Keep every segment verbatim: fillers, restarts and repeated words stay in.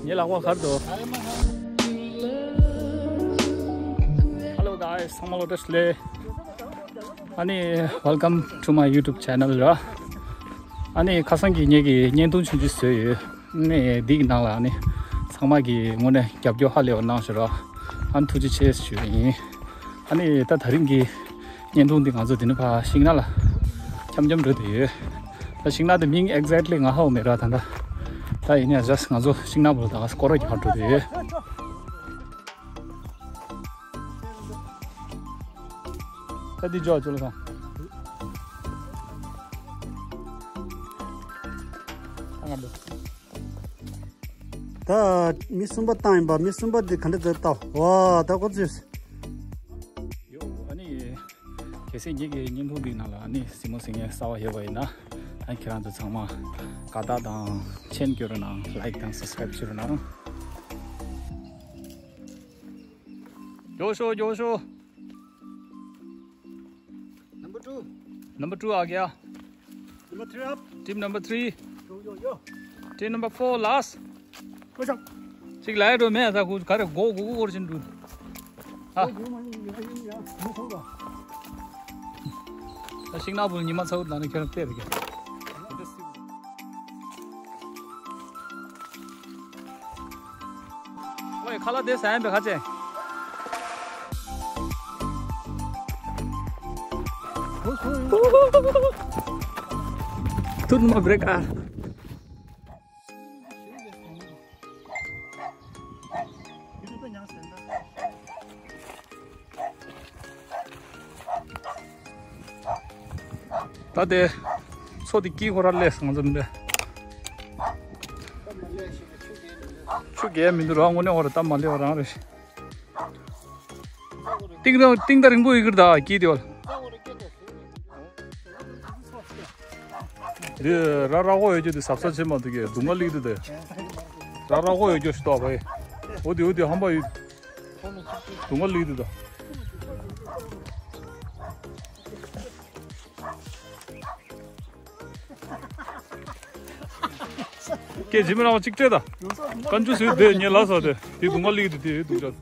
ངའི་ལག་པ་གར་འདུག Hello guys, ཚང་མ་ལ་བཀྲ་ཤིས་བདེ་ལེགས། ཨ་ནི། Welcome to my YouTube channel ར། ཨ་ནི་ཁ་སང་གི་ངེད་ཀྱི་བརྙན་ཐུང་ཆུང་ཆུང་བཟོས་ཡོད། ཨ་ནི་འདི་གི་ནང་ལ་ཨ་ནི་ཚང་མ་གི་དངོས་གནས་རྒྱབ་སྐྱོར་ཧ་ལས་པ་གནང་ཞུ་ར། ཨ་ནི་ཐུགས་རྗེ་ཆེ་ཞུ་ཡིན། ཨ་ནི་ད་ད་རིང་གི་བརྙན་ཐུང་འདི་ང་ཚོ་འདི་ནས་ཕར་ཤིང་ནགས་ལ་འཆམ་འཆམ་འགྲོ་བསྡད་ཡོད། ད་ཤིང་ནགས་དེ་མིང་exactly ང་ཧ་གོ་མེད་ར་ད་ལྟ། ད་ཡིན་ནའི་just ང་ཚོ་ཤིང་ནགས་པོ་ལ་ད་སྐོར་ར་རྒྱག་འགྲོ་བསྡད་ཡོད། ད་འདི་འཇོག་འཇོག་ལ་སོང་། ད་ང་འདུག་ད་མི་གསུམ་པ་བཏང་ཡིན་པ། མི་གསུམ་པ་འདི་ག་འདྲ་འདུག་ལྟ། ཝ་ད་ཁོ་ཚོས། ཡོ་ཨ་ནི། གལ་སྲིད་ངེད་ཀྱི་བརྙན་ཐུང་འདིའི་ནང་ལ་ཨ་ནི་གཟིགས་མོ་གཟིགས་མཁན་གསར་པ་ཡོད་པ་ཡིན་ན། ཨ་ཁྱེད་རང་ཚོ་ཚང་མ་དགའ་རྟགས་དང་མཆན་སྐྱོན་རོགས་གནང་། Like དང་subscribe བྱེད་རོགས་གནང་། མགྱོགས་ཤོག་མགྱོགས་ཤོག Number two. Number two आ गया। Number three up. Team number three. Yo, yo, yo. Team number four, last. Push up. ཅིག་ལ་ཡ་འགྲོ་མེད་ད་ཁུ་ག་རེ་མགོ་མགོ་མགོ་སྐོར་ཕྱིན་འགྲོ། ཨ། མགོ་མ་ཡིན་ཡ་ཡིན་ཡ་མ་སོང་ག་ད་ཤིང་ནགས་པོ་ཉི་མ་ཚ་བོ་ད་ནི་ཁྱོད་རང་བལྟས་རེད་ཀྱི། ཁ་ལག་དེ་ཟ་ཡ་མེད་ཁ་ཆེ། ཐུར་མ་བྲེག་ཨ། ད་དེ། མཚོ་དེ་དཀྱིལ་ཁོ་ར་སླེབས་སོང་ཙམ་པས། ཆུ་རྒྱས་མི་འདུག་ར། དངོས་གནས་ཁོ་ར་སྟབས་མ་ལེགས་པ་རང་རེད། གཏིང་རིང་གཏིང་ད་རིང་པོ་ཡི་གིར་ད་དཀྱིལ་དེ་བ། འདི་ར་ར་ཧོ་ཡོད་རྒྱུ་དེ་ཟབ་ས་ཆེ་མ་འདུག་གས། སྡུག་བསྔལ་སླེབས་འདུག་དེ། ར་ར་ཧོ་ཡོད་རྒྱུ་ཞིག་ཏོག་བས། འོ་དེ་འོ་དེ་ཧམ་པ་ཡོད། སྡུག་བསྔལ་སླེབས་འདུག་ད། སྐད་ཇི་མི་རང་བ་གཅིག་སྤྲད་ད། བཀའ་འགྱུར་ཟེར་དེ་ཉེ་ལ་ས་དེ་དེ་སྡུག་བསྔལ་སླེབས་འདུག་དེ་སྡུག་ཅག་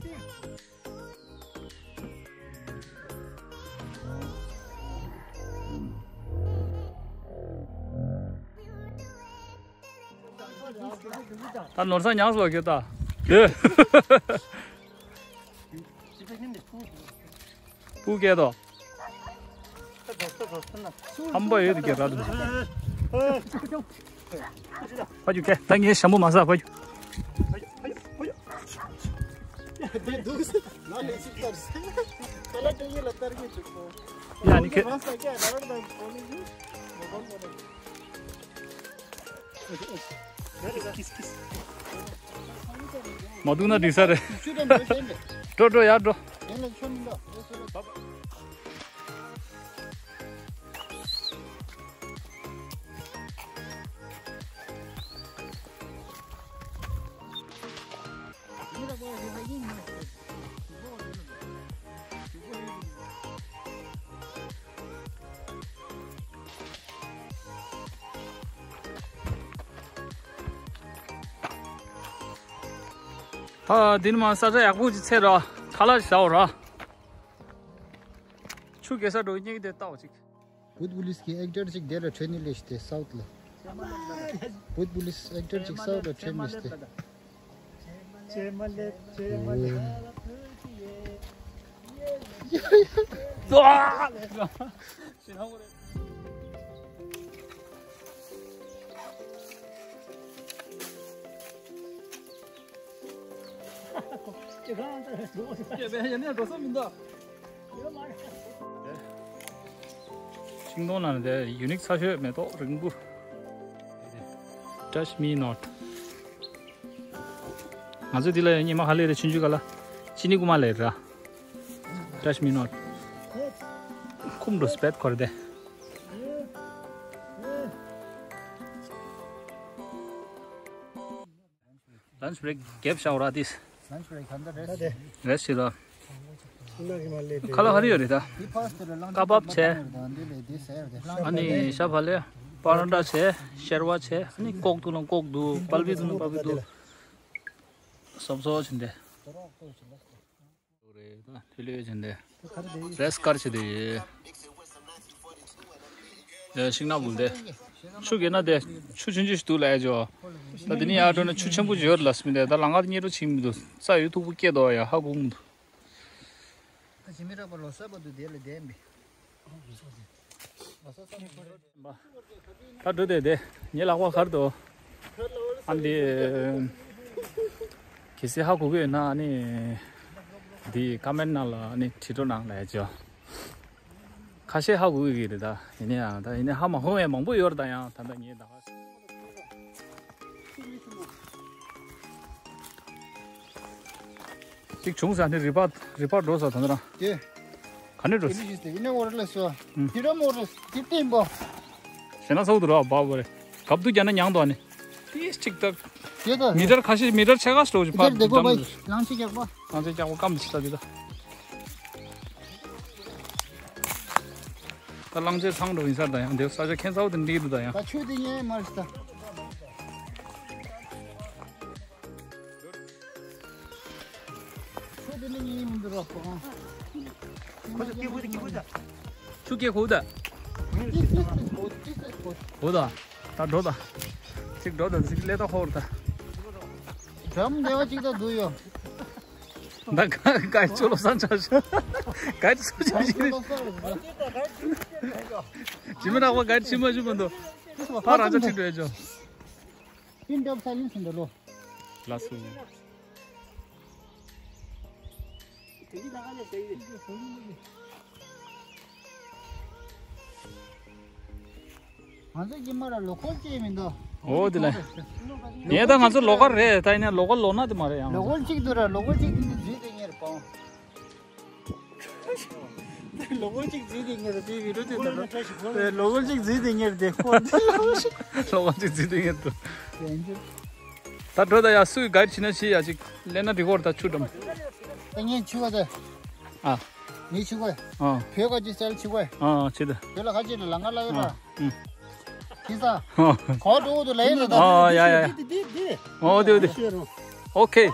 ད་ནོར་ས་ཉག་སོ་གེ་ད། དེ། སྤུ་སྐད་དོ། ཧམ་པ་ཡོད་དེ་སྐད་ར་དུ། ཕ་རྒྱུ་སྐད་ད་ངའི་ཞྭ་མོ་མ་ཟ་ཕ་རྒྱུ། ཡ་ནི་ཁེ། མ་འདུག་ན་འགྲིག་ས་རེད། འགྲོ་འགྲོ་ཡར་འགྲོ། ད་འདི་ནི་མ་ས་ཆ་ཡག་པོ་ཅིག་འཚོལ་ར། ཁ་ལག་ཅིག་ཟ་འོ་ར། ཆུ་རྒྱས་ས་འགྲོ་སྙིང་དེ་ལྟ་བ་ཅིག་བུད་པུ་ལིས་ཀྱི་ཨེག་ཊར་ཅིག་དེ་ལ་ཁྲོས་ནི་ལས་ཤི་སྟེ་སའུཐ་ལ། བུད་པུ་ལིས་ཨེག་ཊར་ཅིག་སའུཐ་ལ་ཁྲོས་ནི་སྟེ། ཅེ་མ་ལེབ་ཅེ་མ་ལེབ། ཤིང་སྡོང་ནང་དེ་ཡུ་ནིག་ཚ་ཤོས་མེ་ཏོག་རིང་པོ། Touch me not. ང་ཚོ་འདི་ལ་ཉི་མ་ཧ་ལས་རེ་ཆུང་ཆུང་ག་ལ་ཅི་ནི་ཀུ་མ་ལས་ར། Touch me not. ཁུམ་འགྲོ་སྤེད་ཁོར་དེ། Lunch break རྒྱབ་བཞག་ར་དིས། Lunch break ཁ་འདི་རེད། རེད་ཤི་ར། ཁ་ལག་ཧ་རི་ཡོད་རེད་ད། ཀ་བབ་བྱས། ཨ་ནི་ཤ་བ་ལེ། པ་རན་ཏྲ་བྱས། ཤེར་བ་བྱས། ཨ་ནི་ཀོག་འདུག་ན་ཀོག་འདུག་པལ་པི་འདུག་ན་པལ་པི་འདུག་སོབ་སོབ་བྱས་ཏེ། རེད་ད་ལྷོད་ལྷོད་བྱས་ཏེ། རེས་དཀར་བྱས་ཏེ་ཡོད། ཡ་ཤིང་ནགས་འབུལ་ཏེ། ཆུ་རྒས་ན་དེ་ཆུ་ཆུང་ཆུང་ཞིག་འདུག་ལབ་ཡ་ཅོ། ད་དེ་ནས་ཡར་འགྲོ་ན་ཆུ་ཆེན་པོ་ཅིག་ཡོད་ལབ་སྲིད་མི་འདུག་ད་ལམ་ཁ་དེ་གཉེར་རོགས་བྱེད་མི་འདུག་ས་ཡོད་མཐུག་པོ་སྐྱེས་འདུག་ཡ་ཧ་གོ་མི་འདུག་ད་ཞི་མི་རག་པ་ལོ་གསར་པ་འདུག་དེ་ལ་བསྡད་མི། ད་འགྲོ་དེ་དེ་ངའི་ལག་པ་གར་དུ། ཨ་འདི། གལ་སྲིད་ཧ་གོ་གི་ཡོད་ན་ཨ་ནི། འདི་ཀ་མེན་ནང་ལ་ཨ་ནི་བྲིས་འགྲོ་གནང་ལབ་ཡ་ཅོ། ཁ་ཤས་ཧ་གོ་གི་རེད་ད། ཡིན་ན་ཡང་ད་ཡིན་ན་ཧ་མ་གོ་བའི་མང་པོ་ཡོད་རེད་ད་ཡང་ད་ལྟ་ངས་ད་ག་ཅིག་བྱུང་ས་ནི་རི་པ་རི་པ་འགྲོ་ས་ད་ནི་རང་། དེ། ག་ནས་འགྲོ་ས། དེ་ནི་ཞིག་དེ་ཡིན་ན་འོར་ལ་སོ། ཨུམ། དེ་ར་མོ་ར་དེ་བསྟན་པ། ཞེ་ན་ཚ་བོ་དུ་ར་བ་བོ་རེད། གབ་ཏུ་རྒྱ་ན་མྱང་དོ་ཨ་ནི། ཏིས་ཅིག་ད། དེ་ད། མི་ཊར་ཁ་ཤས་མི་ཊར་ཕྱེད་ཀ་སློག་ཅིག་ཕར་དེ་དེ་གོ་བ་འགྲམ་ལངས་ཆེ་རྒྱག་པ། ལངས་ཆེ་རྒྱག་པ་སྐམ་ཅིག་ད་དེ་ད། ད་ལངས་ཆེ་ཚང་འགྲོ་ཡིན་སར་ད་ཡང་དེ་ས་ཆ་ཁྱེད་ཚ་བོ་དེ་འགྲིག་འདུག་ད་ཡང་། ད་ཆུ་དེ་ཉེ་མར་ད། ཆུ་དེ་ནི་ཉེ་མི་འདུག་རོགས་པོ། ཁོ་ཚོ་སྐྱེ་དགུ་དེ་སྐྱེ་དགུ་ད། ཆུ་སྐྱེ་དགུ་ད། ཧོ་ད། ད་འགྲོ་ད། ཅིག་འགྲོ་ད་ཅིག་ལས་ད་ཧོར་ད། འགྲམ་བདེ་བ་ཅིག་ད་འདུག་ཡོ། ད་ག་ག་ཆུ་ལོ་སང་ཆ་ཤ། ག་ཆུ་ཆ་ཤ་རེད། ཇི་མི་རག་པ་ག་ཆི་མ་ཞུ་མ་འདུག་ཕ་རང་ཅག་ཁྲིད་འགྲོ་ཡ་ཅོ། པིན་ཏོབ་ས་ཡིན་ཟིན་འདུག་ལོ། ལ་སུ། ང་ཚོ་ཀྱི་མ་ར་ལོ་ཀལ་ཅེས་མི་འདུག་འོ་དེ་ལ། ངས་ད་ང་ཚོ་ལོ་ཀལ་རེད་ད་ཡིན་ན་ལོ་ཀལ་ལོ་ན་དེ་མ་རེད་ཡང་། ལོ་ཀལ་གཅིག་འདུག་ར་ལོ་ཀལ་གཅིག་འདི་འདི་བཟོས་དེ་ཉེར་པའོ། ལོ་ཀལ་གཅིག་བཟོས་དེ་ཉེར་དེ་བི་ཌིའོ་དེ་ད་ལོ། ལོ་ཀལ་གཅིག་བཟོས་དེ་ཉེར་དེ་ཁོ། ལོ་ཀལ་གཅིག་བཟོས་དེ་ཉེར་དུ། ད་འགྲོ་ད་ཡ་སུས་ག་རེ་བྱེད་ན་བྱེད་ཡ་ཅིག་ལས་ན་འགྲིག་གོ་ར་ད་ཆུ་འགྲམ། ད་ངས་ཆུ་བ་ད། ཨ། ངས་ཆུ་བ། ཨ། བོད་ཀ་ཅི་སལ་ཆུ་བ། ཨ་ཆེ་ད། བོད་ལ་ཁ་ཅིག་ལ་ལང་ཀ་ལ་ཡོད་ར། ཨ། ཨུ། ཁྱི་ས། ཨ། གོ་འགྲོ་འདུག་ལ་ཡིན་ད། ཨ་ཡ་ཡ་ཡ། འདི་འདི་འདི། ཨོ་དེ་དེ། ཨོ་ཁེ།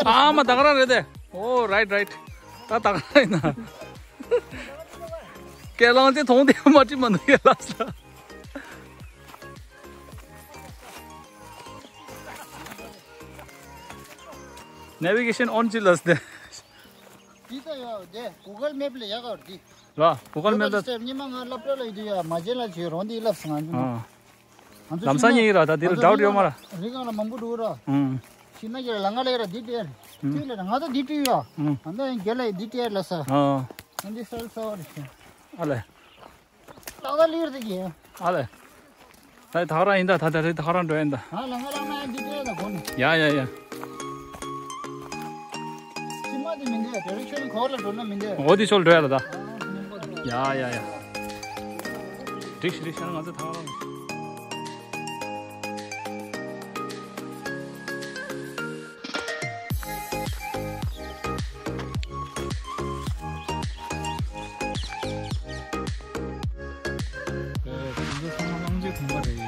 ཨ་མ་ད་ག་རང་རེད་དེ། ཨོ་རའིཊ་རའིཊ། ད་ད་ག་རང་ཡིན་ན། ཀེ་ལང་ཅི་ཐོང་དེ་མ་ཅི་མ་འདུག་ཡ་ལ་ས། ནེ་བི་གེ་ཤན་ཨོན་ཅི་ལ་སྟེ། འདི་ད་ཡོད་དེ་གུ་གལ་མེབ་ལ་ཡག་ག་འདི། ར་གུ་གལ་མེབ་ད། སྟེ་ཉི་མ་ང་སློབ་གྲྭ་ལ་ཡོད་དུས་ཡ་མ་བྱེད་ལ་བྱེད་རོང་འདི་སླབ་སོང་ང་ཚོ། ཨ། ང་ཚོ་ལམ་སང་ཉིན་ར་ད་འདིར་ང་ཚོ་ཌའུཊ་ཡོད་མ་ར། རི་སྒང་ལ་མང་པོ་འདུག་ར། ཨང་། ཤིང་ནགས་ཀྱི་ལ་ང་ལ་ཡོད་ར་འདི་སྟེར། ཨང་། དུས་ལ་ང་ཚོ་འདི་བྲིས་ཡོད། ཨང་། ང་ཚོ་རྒྱལ་ལ་འདི་སྟེར་ལ་ས། ཨ། ང་འདི་སལ་ས་བ་རེད་ཤི། ཨ་ལེ། ལག་ད་ལིར་དེ་གི། ཨ་ལེ། ད་ད་ག་རང་ཡིན་ད་ད་ད་རེད་ད་ག་རང་འགྲོ་ཡིན་ད། ང་ལ་ང་རང་ན་འདི་སྟེར་ད་གོ་ནི། ཡ་ཡ་ཡ། ཕྱི་མ་དེ་མི་འདུག་ཌའི་རེག་ཤན་གོ་ལ་འགྲོ་ན་མི་འདུག་འོ་དེ་ཆོལ་འགྲོ་ཡ་ལ་ད། ཡ་ཡ་ཡ། འགྲིག་ཤི་འགྲིག་ཤི་ང་ཚོ་ཐང་རང་། ཨེ། དེ་ཚོ་ཚང་མ་གླང་ཆེན་གོམ་པ་རེད།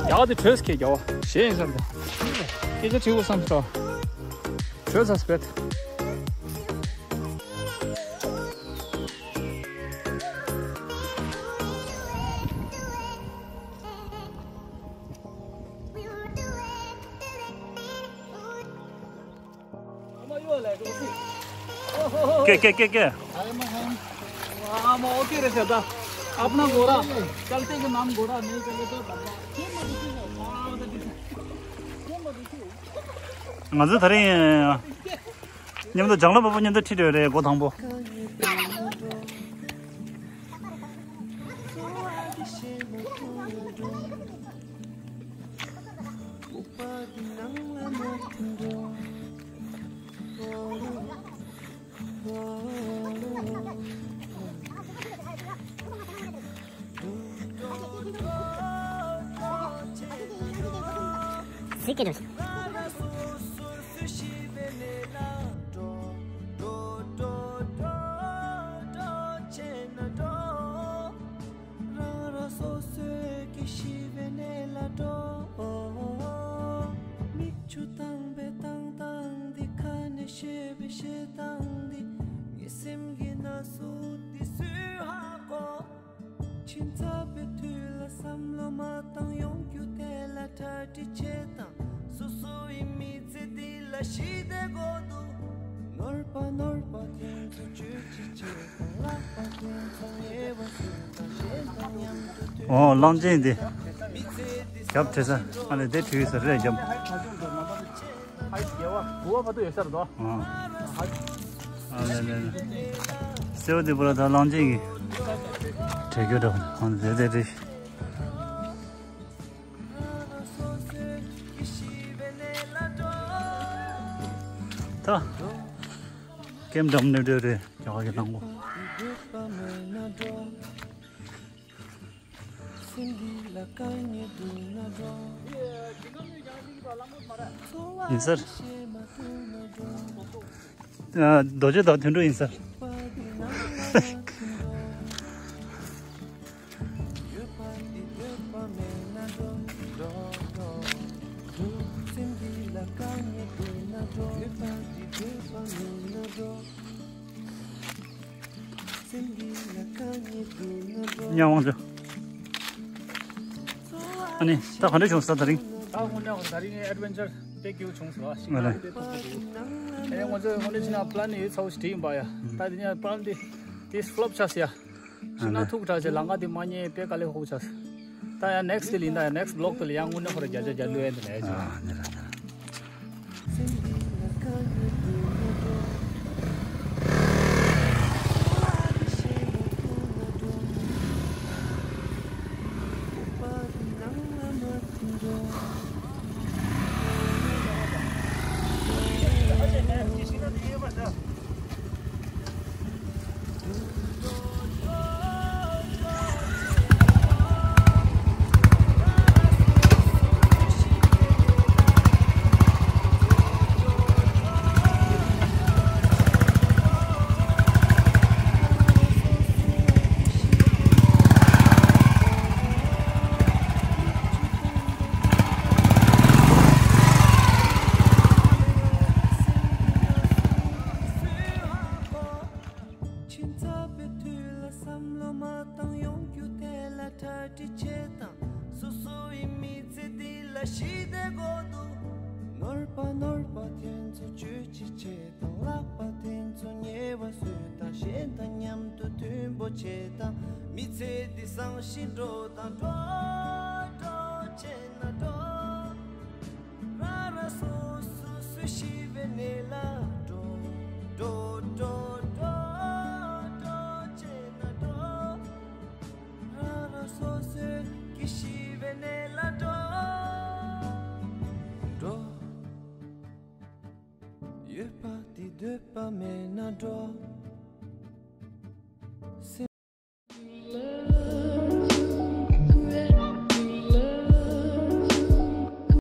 རྒྱ་གར་དེ་བྲོས་ཁེ་རྒྱ་བ་ཞེས་ཡིན་ས་རེད། སྐད་ཆ་དྲི་བོ་བསམ་སོ། བྲོས་ས་སྤེད། के के के के। हाँ, मैं ओके रे दादा। अपना घोड़ा, चलते के नाम घोड़ा, नहीं चले तो डब्बा। ང་ཚོ་ད་རིང་མཉམ་དུ་ལྗང་ལོ་པ་པོ་མཉམ་དུ་ཁྲིད་འགྲོ་ཡ་རེད། འགོ་དང་པོ། མ་དང་ཡོང་རྒྱུ་དེ་ལ་གྲ་སྒྲིག་བྱེད་དང་། སོ་སོ་ཡི་མི་ཚེ་འདི་ལ་ཞི་བདེ་དགོས་འདུག་ནོར་བ་ནོར་བ་དེ་ཚོ་བཅོས་ཅི་བྱེད་དང་། ལག་པ་དེ་ཚོ་ཉེ་བ་སུ་དང་གཞན་དང་མཉམ་དུ་ཐུན། ཨོ་གླང་ཆེན་འདི་རྒྱབ་བྲིས་ས་ཨ་ནི་དེ་བྲིས་ས་རེད་རྒྱབ། ཨ་ཡེ་བ་བུ་བ་བ་དུ་ཡོད་ས་རེད་དོ། ཨ་ལེ་ལེ་ལེ། སེའུ་འདི་པུ་ར་ད་གླང་ཆེན་གྱི་བྲེ་གྱོད་འདྲ་བ་ཧོན་དེ་དེ་རེད། ད་ཀེམ་འགྲམ་ནས་འགྲོ་རེད་རྒྱ་གར་གྱི་གླང་པོ། ཡིན་ཟེར། རྡོ་རྗེ་དང་དུད་འགྲོ་ཡིན་ཟེར། ཉ་དབང་ཆོས། ཨ་ནི་ད་ག་འདྲ་བྱུང་ས་དེ་རིང་། ད་དངོས་གནས་དེ་རིང་ཨེ་ཌི་ཝེན་ཅར་དཔེ་སྐྱིད་པོ་བྱུང་སོང་ཨ། ཤིང་ནགས་དེ་ཐུག་གི་འདུག་ཨེ་ང་ཚོས་དངོས་གནས་བྱས་ན་པི་ལན་ཡོད་ཚ་བོ་ཞིག་བྲིས་ཡིན་པ་ཡ། ད་དེ་ནས་པི་ལན་དེ་དེ་ཕི་ལོབ་ཆགས་སོང་ཡ། ཤིང་ནགས་ཐུག་དྲགས་བྱས་ལམ་ཁ་དེ་མ་རྙེད་དཔེ་དཀའ་ལས་ཁག་པོ་ཆགས་སོང་། ད་ཡང་ནེག་སི་དེ་ལ་ཡིན་ད་ཡང་ནེག་སི་བི་ལོག་དེ་ལ་ཡང་དངོས་གནས་ཁོ་ར་བརྒྱ་ཆ་བརྒྱ་བླུ་ཡ་འདི་ལ་ཡ་ཆགས། ཁྱིམ་ཚང་པའི་དུས་ལ་བསམ་བློ་མ་བཏང་ཡོང་རྒྱུ་དེ་ལ་གྲ་སྒྲིག་བྱེད་དང་། སོ་སོ་ཡི་མི་ཚེ་འདི་ལ་ཞི་བདེ་དགོས་འདུག་ནོར་བ་ནོར་བ་དེ་ཚོ་བཅོས་ཅི་བྱེད་དང་། ལག་པ་དེ་ཚོ་ཉེ་བ་བཟོས་དང་། གཞན་དང་མཉམ་དུ་མཐུན་པོ་བྱེད་དང་། མི་ཚེ་འདི་བཟང་ཞིང་འགྲོ་དང་། འགྲོ་འགྲོ་བྱས་ན་འགྲོ། ར་ར་སོ་སོ་སོ་ཤི་བའི་གནས་ལ་འགྲོ། འགྲོ་འགྲོ་འགྲོ་འགྲོ་བྱས་ན་འགྲོ། ར་ར་སོ་སོ་གི་ཤི་བའི་གནས་ལ་འགྲོ། འགྲོ། ཡོད་པ་དེ་འདོད་པ་མེད་ན་འགྲོ།